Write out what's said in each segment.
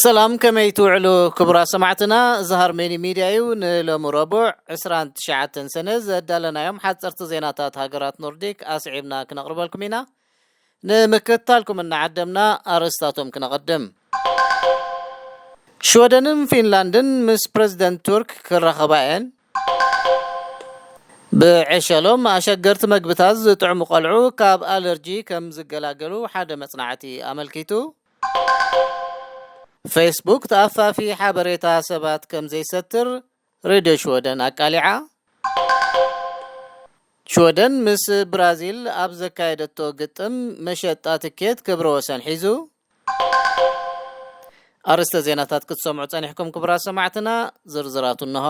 ሰላም፣ ከመይ ትውዕሉ ክቡራት ሰማዕትና? እዚ ሃርሜኒ ሚድያ እዩ። ንሎሚ ረቡዕ ዕስራን ትሽዓተን ሰነ ዘዳለናዮም ሓፀርቲ ዜናታት ሃገራት ኖርዲክ ኣስዒብና ክነቕርበልኩም ኢና። ንምክትታልኩም እናዓደምና ኣርእስታቶም ክነቐድም። ሽወደንን ፊንላንድን ምስ ፕረዚደንት ቱርክ ክራኸባ እየን። ብዕሸሎም ኣሸገርቲ መግብታት ዝጥዕሙ ቆልዑ ካብ ኣለርጂ ከም ዝገላገሉ ሓደ መጽናዕቲ ኣመልኪቱ። ፌስቡክ ተኣፋፊ ሓበሬታ ሰባት ከም ዘይሰትር ሬድዮ ሽወደን ኣቃሊዓ። ሽወደን ምስ ብራዚል ኣብ ዘካየደቶ ግጥም መሸጣ ትኬት ክብረ ወሰን ሒዙ። ኣርእስተ ዜናታት ክትሰምዑ ጸኒሕኩም ክቡራት ሰማዕትና፣ ዝርዝራቱ እንሆ።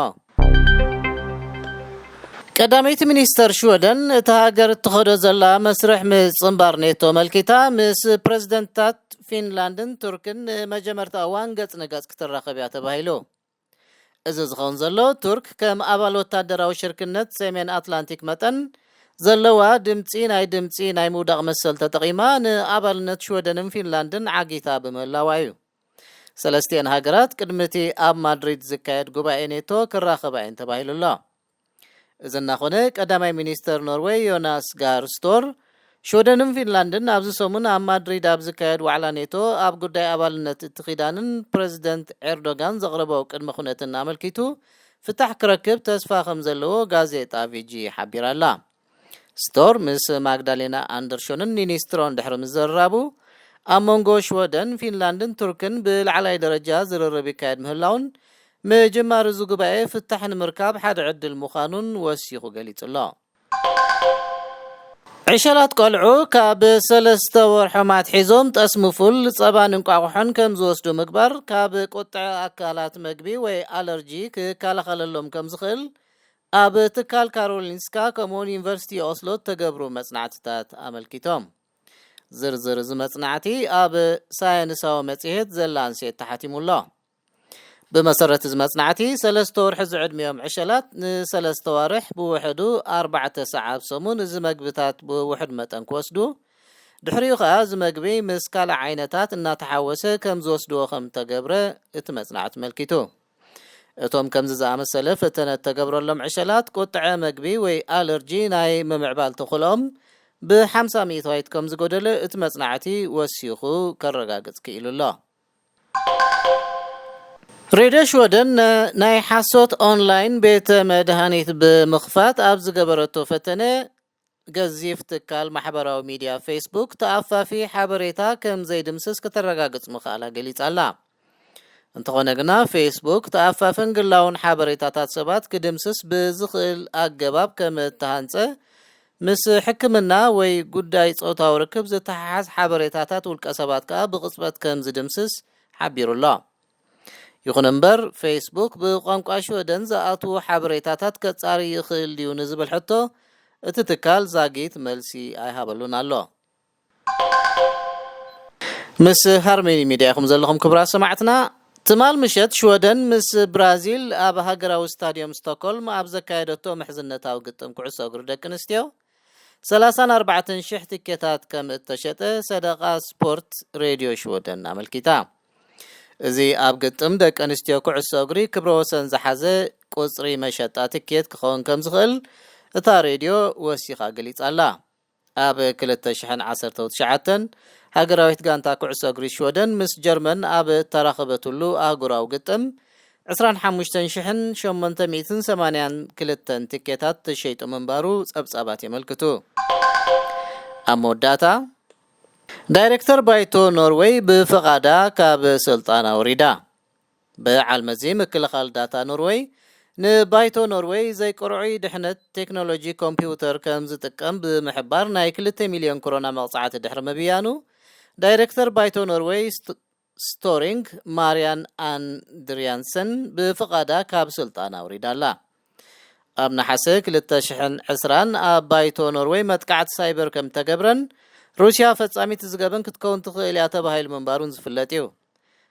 ቀዳመይቲ ሚኒስተር ሽወደን እታ ሃገር እትኸዶ ዘላ መስርሕ ምጽንባር ኔቶ ኣመልኪታ ምስ ፕረዚደንትታት ፊንላንድን ቱርክን ንመጀመርታ እዋን ገጽ ንገጽ ክትራኸብ እያ ተባሂሉ። እዚ ዝኸውን ዘሎ ቱርክ ከም ኣባል ወታደራዊ ሽርክነት ሰሜን ኣትላንቲክ መጠን ዘለዋ ድምጺ ናይ ድምጺ ናይ ምውዳቕ መሰል ተጠቒማ ንኣባልነት ሽወደንን ፊንላንድን ዓጊታ ብምህላዋ እዩ። ሰለስቲኤን ሃገራት ቅድሚ እቲ ኣብ ማድሪድ ዝካየድ ጉባኤ ኔቶ ክራኸባ እየን ተባሂሉ ኣሎ። እዚ እናኾነ ቀዳማይ ሚኒስተር ኖርዌይ ዮናስ ጋር ስቶር ሽወደንን ፊንላንድን ኣብዚ ሰሙን ኣብ ማድሪድ ኣብ ዝካየድ ዋዕላ ኔቶ ኣብ ጉዳይ ኣባልነት እቲ ኪዳንን ፕረዚደንት ኤርዶጋን ዘቕረቦ ቅድመ ኩነትን ኣመልኪቱ ፍታሕ ክረክብ ተስፋ ከም ዘለዎ ጋዜጣ ቪጂ ሓቢራ ኣላ። ስቶር ምስ ማግዳሌና ኣንደርሾንን ኒኒስትሮን ድሕሪ ምዝርራቡ ኣብ መንጎ ሽወደን፣ ፊንላንድን ቱርክን ብላዕላይ ደረጃ ዝርርብ ይካየድ ምህላውን ምጅማር እዚ ጉባኤ ፍታሕ ንምርካብ ሓደ ዕድል ምዃኑን ወሲኹ ገሊጹ ኣሎ። ዕሸላት ቆልዑ ካብ ሰለስተ ወርሖም ኣትሒዞም ጠስሚ ፉል፣ ጸባን እንቋቑሖን ከም ዝወስዱ ምግባር ካብ ቁጥዐ ኣካላት መግቢ ወይ ኣለርጂ ክከላኸለሎም ከም ዝኽእል ኣብ ትካል ካሮሊንስካ ከምኡውን ዩኒቨርሲቲ ኦስሎ እተገብሩ መጽናዕትታት ኣመልኪቶም። ዝርዝር እዚ መጽናዕቲ ኣብ ሳየንሳዊ መጽሔት ዘ ላንሴት ተሓቲሙ ኣሎ። ብመሰረት እዚ መጽናዕቲ፣ ሰለስተ ወርሒ ዝዕድሚኦም ዕሸላት ንሰለስተ ዋርሕ ብውሕዱ ኣርባዕተ ሰዓት ኣብ ሰሙን እዚ መግብታት ብውሑድ መጠን ክወስዱ፣ ድሕሪኡ ኸኣ እዚ መግቢ ምስ ካልእ ዓይነታት እናተሓወሰ ከም ዝወስድዎ ከም እተገብረ እቲ መጽናዕቲ ኣመልኪቱ። እቶም ከምዚ ዝኣመሰለ ፈተነ እተገብረሎም ዕሸላት ቁጥዐ መግቢ ወይ ኣለርጂ ናይ ምምዕባል ተኽእሎኦም ብሓምሳ ሚእታዊት ከም ዝጎደለ እቲ መጽናዕቲ ወሲኹ ከረጋግጽ ክኢሉ ኣሎ። ሬድዮ ሽወደን ነ-፣ ናይ ሓሶት ኦንላይን ቤተ መድሃኒት ብምኽፋት ኣብ ዝገበረቶ ፈተነ፣ ገዚፍ ትካል ማሕበራዊ ሚድያ ፌስቡክ ተኣፋፊ ሓበሬታ ከም ዘይድምስስ ከተረጋግጽ ምኽኣላ ገሊጻ ኣላ። እንተኾነ ግና፣ ፌስቡክ ተኣፋፍን ግላውን ሓበሬታታት ሰባት ክድምስስ ብዝኽእል ኣገባብ ከም እተሃንጸ፣ ምስ ሕክምና ወይ ጉዳይ ጾታዊ ርክብ ዝተሓሓዝ ሓበሬታታት ውልቀ ሰባት ከኣ ብቕጽበት ከም ዝድምስስ ሓቢሩ ኣሎ። ይኹን እምበር፣ ፌስቡክ ብቋንቋ ሽወደን ዝኣትዉ ሓበሬታታት ከጻሪ ይኽእል ድዩ ንዝብል ሕቶ፣ እቲ ትካል ዛጊት መልሲ ኣይሃበሉን ኣሎ። ምስ ሃርሜኒ ሚድያ ኢኹም ዘለኹም ክቡራት ሰማዕትና። ትማል ምሸት ሽወደን ምስ ብራዚል ኣብ ሃገራዊ ስታድዮም ስቶክሆልም ኣብ ዘካየደቶ ምሕዝነታዊ ግጥም ኩዕሶ እግሪ ደቂ ኣንስትዮ፣ ሰላሳን ኣርባዕተን ሽሕ ትኬታት ከም እተሸጠ ሰደቓ ስፖርት ሬድዮ ሽወደን ኣመልኪታ። እዚ ኣብ ግጥም ደቂ ኣንስትዮ ኩዕሶ እግሪ ክብረ ወሰን ዝሓዘ ቁጽሪ መሸጣ ትኬት ክኸውን ከም ዝኽእል እታ ሬድዮ ወሲኻ ገሊጻ ኣላ። ኣብ ክልተ ሽሕን ዓሰርተው ትሽዓተን፣ ሃገራዊት ጋንታ ኩዕሶ እግሪ ሽወደን ምስ ጀርመን ኣብ እተራኸበትሉ ኣህጉራዊ ግጥም፣ ዕስራን ሓሙሽተን ሽሕን ሸሞንተ ሚእትን ሰማንያን ክልተን ትኬታት ተሸይጡ ምንባሩ ጸብጻባት የመልክቱ። ኣብ መወዳእታ፣ ዳይሬክተር ባይቶ ኖርወይ ብፍቓዳ ካብ ስልጣን ኣውሪዳ። በዓል መዚ ምክልኻል ዳታ ኖርወይ ንባይቶ ኖርወይ ዘይቅርዑይ ድሕነት ቴክኖሎጂ ኮምፒውተር ከም ዝጥቀም ብምሕባር ናይ ክልተ ሚልዮን ኮሮና መቕጻዕቲ ድሕሪ ምብያኑ፣ ዳይሬክተር ባይቶ ኖርወይ ስት-፣ ስቶሪንግ ማርያን ኣንድሪያንሰን ብፍቓዳ ካብ ስልጣን ኣውሪዳ ኣላ። ኣብ ነሓሰ ክልተ ሽሕን ዕስራን ኣብ ባይቶ ኖርወይ መጥቃዕቲ ሳይበር ከም እተገብረን፣ ሩስያ ፈጻሚት እዚ ገበን ክትከውን ትኽእል እያ ተባሂሉ ምንባሩን ዝፍለጥ እዩ።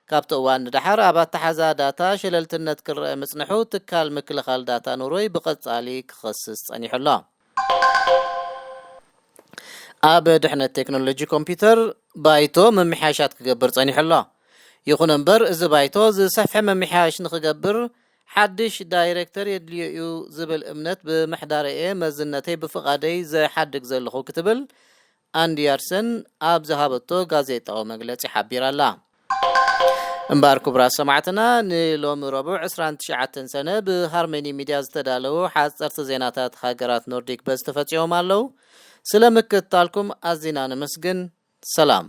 ካብቲ እዋን ንደሓር ኣብ ኣተሓዛ ዳታ ሸለልትነት ክረአ ምጽንሑ፣ ትካል ምክልኻል ዳታ ኖርወይ ብቐጻሊ ክኸስስ ጸኒሑ ኣሎ። ኣብ ድሕነት ቴክኖሎጂ ኮምፒውተር ባይቶ ምምሕያሻት ክገብር ጸኒሑ ኣሎ። ይኹን እምበር፣ እዚ ባይቶ ዝሰፍሐ ምምሕያሽ ንኽገብር ሓድሽ ዳይሬክተር የድልዮ እዩ ዝብል እምነት ብምሕዳረ'የ መዝነተይ ብፍቓደይ ዘሓድግ ዘለኹ ክትብል ኣንድያርሰን ኣብ ዝሃበቶ ጋዜጣዊ መግለጺ ሓቢራ ኣላ። እምበኣር ክቡራት ሰማዕትና፣ ንሎሚ ረቡዕ ዕስራን ትሽዓተን ሰነ ብሃርመኒ ሚድያ ዝተዳለዉ ሓጸርቲ ዜናታት ሃገራት ኖርዲክ በዚ ተፈጺሞም ኣለዉ። ስለ ምክትታልኩም ኣዚና ነመስግን። ሰላም።